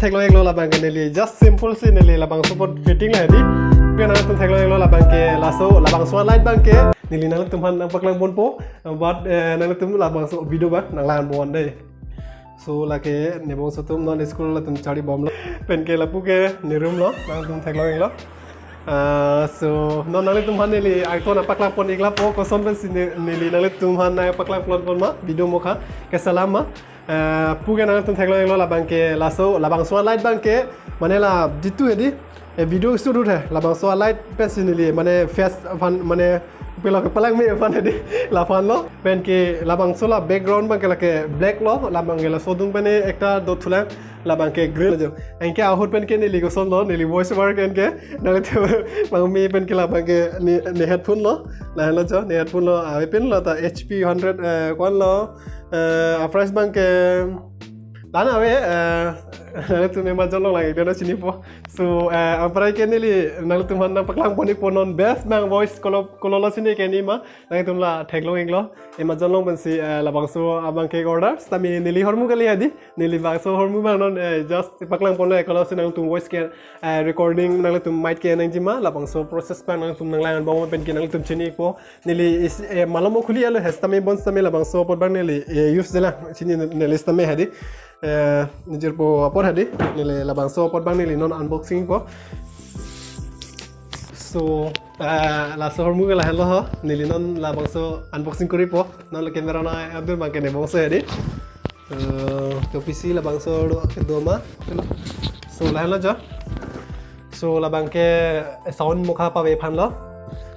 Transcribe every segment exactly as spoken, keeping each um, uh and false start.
Theklong iklo, labang ke neli just simple si neli labangso apot fitting lahai di. Ke nangtum theklong iklo, labang ke laso labangso light abang ke neli nangtum aphan nangpaklang ponpo. But eh, nangtum labangso video abang nanglang bon dei. So lake ne bangso atum non school atum charli bomlo. Pen ke lapu ke ne room lo, nangtum theklong iklo. Ah, so non nangtum aphan neli aito nangpaklang pon ik lapo, koson pensi ne-, neli nangtum aphan nangpaklang pon pon ma, video mokha kesalam ma. Eh, puke nangtum theklong iklo, labang ke laso labangso light abang ke mane la jitu hedi, eh, video shoot ut he, labangso light pensi neli mane face aphan mane pelo kepalangme aphan hedi, laphan lo. Pen ke labangso la background abang ke lake black lo, labang ke laso adung pen ekta dot thulang, labang ke green lo jo. Anke ahut pen ke neli koson lo, neli voice over ke anke nangtum abang me pen ke labang ke ne, ne headphone lo, lahenlo jo, ne headphone lo, ave pen lo ta H P hundred, eh, kwan lo, eh, a price abang ke la-an ave, eh, nangtum Amazon along lang-ik dei, nangchinipo. So, eh, anpar ke neli nangtum aphan nangpaklang pon ikpo non best abang voice kolo, kolo lo chini ke ne ma, nangtum la theklong iklo. Amazon along pensi, eh, labangso abang ke order, sitame neli ahormu kali hedi, neli bangso ahormu abang non, eh, just paklang ponlo, kolo si nangtum voice ke, eh, recording nangtum mic ke nangji ma, labangso process abang nangtum nanglang angbong pen ke nangtum chini ikpo. Neli is, eh, malom khuli alo he, sitame bonsitame labangso apot abang neli, eh, use dela chini neli sitame hedi. Eh, nijirpo apot hedi, neli labangso apot abang neli non unboxing po. So, eh, laso ahormu ke lahenlo ho, neli non labangso unboxing koripo. Non le camera na adur abang ke ne bangso hedi. Eh, to P C labangso do, kedo ma. So lahenlo jo. So labang ke sound mokha pave aphan lo.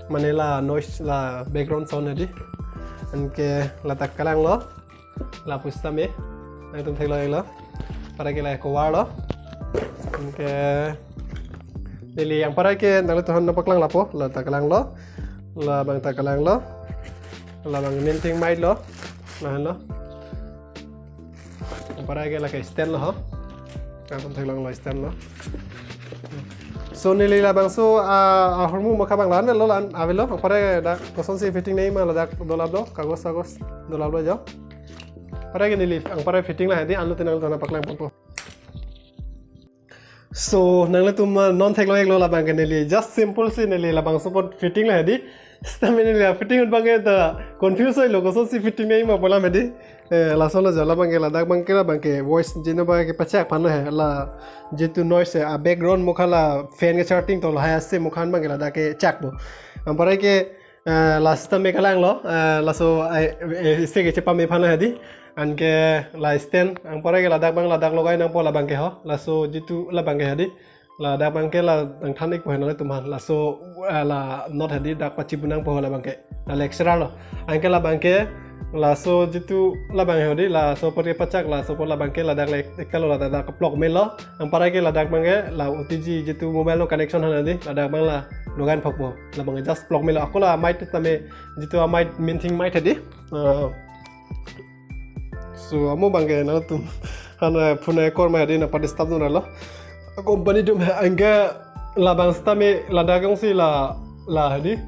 Mane la noise, la background sound hedi. Anke la ta kalang lo. Lapu sitame nangtum theklong iklo. Anpar ke la cover lo. Anke neli anpar ke nangtum aphan nangpaklang lapo, la ta kalang lo. Labang ta kalang lo. Labang main thing mic lo. Lahenlo. Anpar ke lake stand lo ho. Nangtum theklong iklo stand lo. So neli labangso, ah, ahormu mokha abang la-an avelo, la-an avelo. Anpar ke dak kosonsi fitting nangji ma ladak dolap do, kagos kagos dolap do jo. Anpar ke neli anpar fitting lahai di, anlo tenang tona paklang ponpo. So nangtum, ah, non theklong iklo, labang ke neli just simple si neli labangso apot fitting lahai di. Sitame neli la fitting ahut abang ke ta confuse oilo, kosonsi fitting nangji ma pu alam hedi. Eh, laso lo jo, labang ke ladak abang ke, labang ke voice jeno abang ke pachak aphan lo he, la jitu noise he, a background mokha la fan ke charting to lahai ase mokha abang ke ladak ke chak bo. Anpar ke, eh, la sitame kalang lo, eh, laso, eh, eh, isi ke chepame aphan lo hedi. Anke la stand, anpar ke ladak abang ladak logai nangpo labang ke ho, laso jitu labang ke hedi. Ladak abang ke la nangthan ikpo he nangtum aphan. Laso, eh, la nut hedi dak pachibu nangpo labang ke. La lecturer lo. Anke labang ke laso jitu labang hedi, laso apot ke pachak, laso apot labang ke ladak le ekta lo, ladak dak plug melo. Anpar ke ladak abang ke la O T G jitu mobile lo connection han hedi, ladak abang la logan phokpo. Labang ke just plug melo. Ako la mic tame jitu a mic main thing mic hedi. Eh, So, amo abang ke nangtum aphan, eh, phone call ma hedi, nangpa disturb dunlo. Company atum he, anke labang sitame ladak jongsi la, la hedi,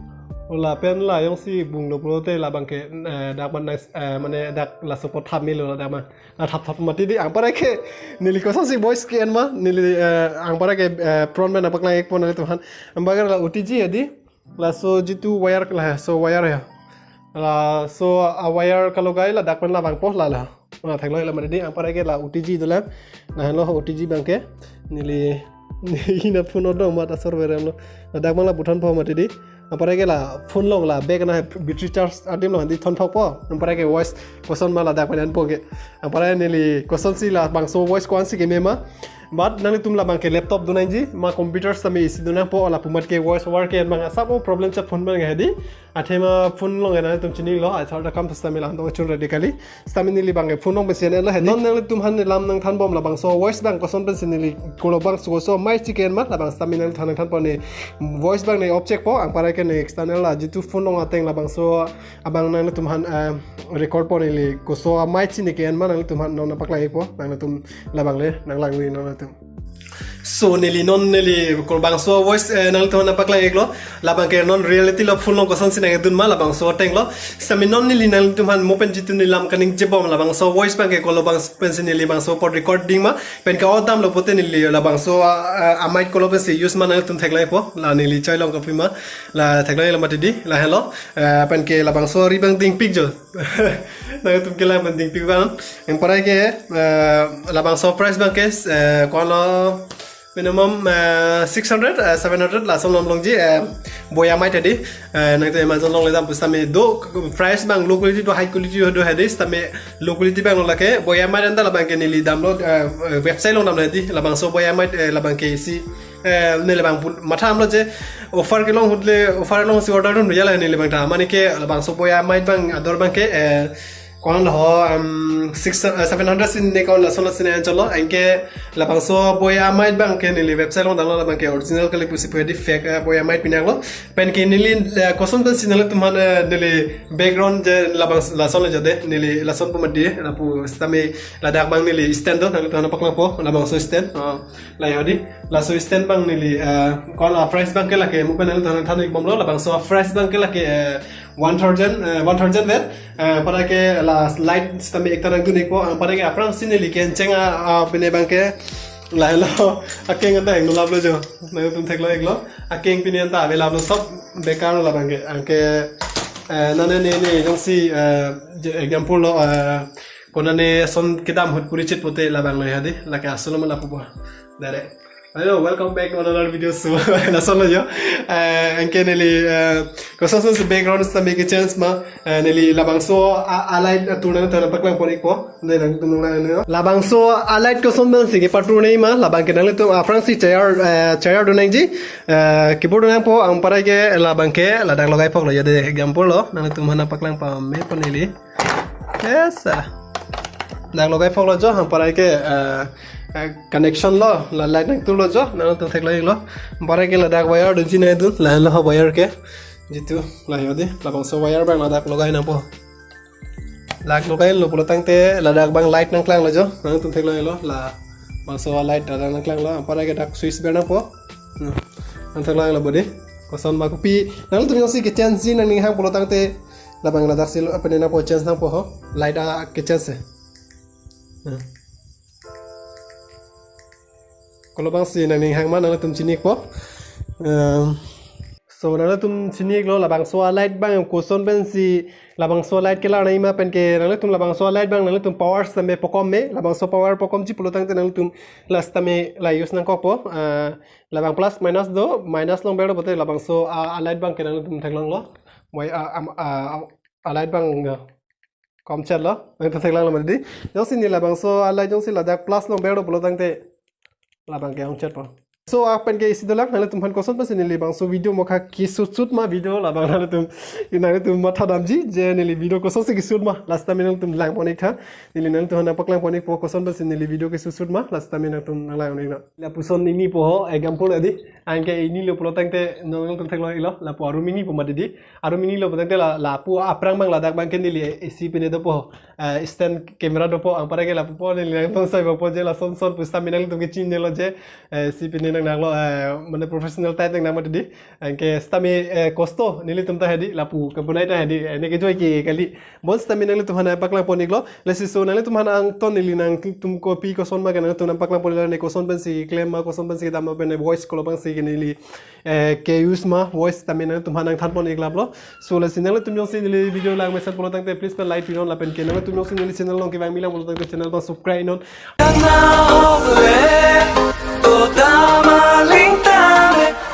lapen la jongsi bung do pulote labang ke, eh, dak man nice, eh, mane dak laso apot thap melo ladak ma. La thap thap mati di, anpar ke neli kosonsi voice ke-en ma, neli, eh, anpar ke, eh, front man nangpaklang ikpo nangtum aphan. Anpar ke la O T G hedi. Laso jitu wire ke la he, so wire he. Laso a wire kalogai ladak pen labang po la la. Na theklong iklo mane di, anpar ke la O T G dolang. Lahenlo O T G abang ke. Neli, neli na phone odong mat asor verem lo. Ladak abang la button po mati di. Anpar ke la phone along la back na he battery charge adim lo hedi thon phokpo. Anpar ke voice koson ma ladak pen enpo ke. Anpar neli kosonsi labangso voice ko-ansi keme ma. But nangtum labang ke laptop do nangji, ma computer sitame isi do nangpo, lapu amat ke voice over ke abang asap o problem chap phone abang hedi. Athema phone along nangtum chinilo, I thought the come to sitame lang tong chun ready kali. Sitame neli abang ke phone along pensi enlo hedi. Non nangtum aphan lam nangthan bom labangso voice abang koson pensi neli kolo abang so so mic si ke-en ma, labang sitame nangthan nangthan pon ne voice abang ne off check po, anpar ke ne external la jitu phone along ateng labangso abang nangtum aphan, eh, record pon neli koso a mic si ne ke-en ma nangtum aphan non nangpaklang ikpo, nangtum labang le nanglang ni nangtum. So neli non neli labangso voice eh, nangtum aphan paklang iklo. Labang ke non reality lo phone along kosonsi nangdun ma labangso ateng lo. Sami non neli nangtum aphan mo pen jitu neli lam kaningjebom labangso voice abang ke kolo abang pensi neli labangso apot recording ma pen ke odam lo pote neli labangso ah, ah, a mic kolo pensi use ma nangtum theklongpo. La neli choi long kapi ma la theklong lo mati di la helo. Eh, pen ke labangso ri abang dingpik jo. Nangtum kelang pen dingpik abang. Anpar ke eh, labangso price abang ke eh, kono minimum eh, six hundred eh, seven hundred lason lom longji eh, boya mic tadi. Eh, nangtum Amazon along ledam pusitame do price abang low quality do high quality do hedi sitame low quality abang lo lake boya mic anta labang ke neli damlo eh, website along damlo hedi labangso boya mic eh, labang ke isi eh, neli abang pun matha damlo je offer kelong ahut le offer alongsi order dun ya la neli abang ta mane ke labangso boya mic abang ador abang ke eh, kono lo um, six uh, seven hundred si ne kono lason lason ne cholo anke labangso boya mic abang ke neli website along damlo labang ke original kali pusi pu hedi fake uh, boya mic pinanglo pen ke neli uh, koson pensi nangtum aphan uh, neli background je labang lason le jade neli lason pu mati lapu sitame ladak abang neli stand do nangtum aphan paklangpo labangso stand uh, la hedi laso stand abang neli uh, kono price abang ke lake mo pen nangtum aphan than ikbomlo labangso price abang ke lake uh, one thousand uh, one thousand vet eh, anpar ke la light sitame ekta nangdun ikpo anpar ke aphrangsi neli kencheng a a pine abang ke la helo akeng anta heng nulap lo jo nangtum theklong iklo akeng pine anta ave lap lo sob bekar lo labang ke anke eh, nane ne ne jongsi eh, je- example lo eh, konane son kedam ahut puri chit pote labang lo hedi lake asolo ma lapu bo. Dare. Hello, welcome back to another video. So, lason lo jo. Eh, anke neli eh, koson si background sitame kechange ma eh, neli labangso a, a light atur nangtum aphan paklang pon ikpo. Ne nangtum nang ne. Labangso a light koson pensi kepatur nangji ma labang ke nangtum aphrangsi chayar eh, chayar do nangji. Eh, kipur do nangpo anpar ke labang ke ladak logai phoklo jade example lo nangtum aphan paklang pame pon neli. Yes. Ah. Dak logai phoklo jo anpar ke eh, eh, connection lo la light nangturlo jo nangtum theklong iklo. Anpar ke ladak wire dunji nangdun la helo wire ke jitu la hedi labangso wire abang ladak logai nangpo. Dak logai lo pulo tangte ladak abang light nangklanglo jo nangtum theklong iklo labangso light ladak nangklanglo anpar ke dak switch ber nangpo. Hmm. Nang theklong iklo bodi koson ma kopi nangtum jongsi kechange ji nangning hang pulo tangte labang ladak si lo apene nangpo change nangpo ho light a kechange se. Hmm. Kolo abangsi nangning hang ma nangtum chini ikpo. Um, so nangtum chini iklo labangso a light abang koson pensi labangso a light kelar nangji ma pen ke nangtum labangso a light abang nangtum power sitame pokom me labangso power pokomji pulo tangte nangtum la sitame la use nangkokpo. Eh, labang plus minus do minus along ber do pote labangso a, a light abang ke nangtum theklonglo. Why a, am- a, a, a light abang uh, komchet lo nangtum theklonglo mati di. Jongsi neli labangso a light jongsi ladak plus along ber do pulo tangte labang ke ongchetpo. So apen ke isi dolang nangtum aphan koson pensi neli labangso video mokha keshoot shoot ma video labang nangtum nangtum matha damji je neli video kosonsi keshoot ma last time nangtum lang pon ik tha neli nangtum aphan paklang pon ikpo koson pensi neli video keshoot shoot ma last time nangtum nanglang pon ik na. Lapuson nini po ho example edi anke nini lo pulo tangte nangtum theklong iklo lapu arum nini po mati di arum nini lo pulo tangte la lapu aphrang abang ladak abang ke neli isi pine dopo eh, stand camera dopo anpar ke lapu po neli nangtum soi po je lason son pusitame nangtum kechinine lo je eh, isi pine nang nanglo eh, mane professional type nang nang mati di anke sitame eh, kosto nelitum ta hedi lapu kebonai ta hedi eh, ne kejoi ke kali bon sitame nangtum aphan paklang pon iklo lasi so nangtum aphan angton neli nangtum kopi koson ma ke nangtum aphan paklang pon iklo ne koson pensi klem ma koson pensi kedam ma pen voice kolo abangsi ke neli eh, ke use ma voice sitame nangtum aphan nangthan pon iklap lo. So lasi nangtum jongsi neli video lang mesen pulo tangte please pen like pinon lapen ke nangtum jongsi neli channel along kevang milang pulo tangte channel abang subscribe non.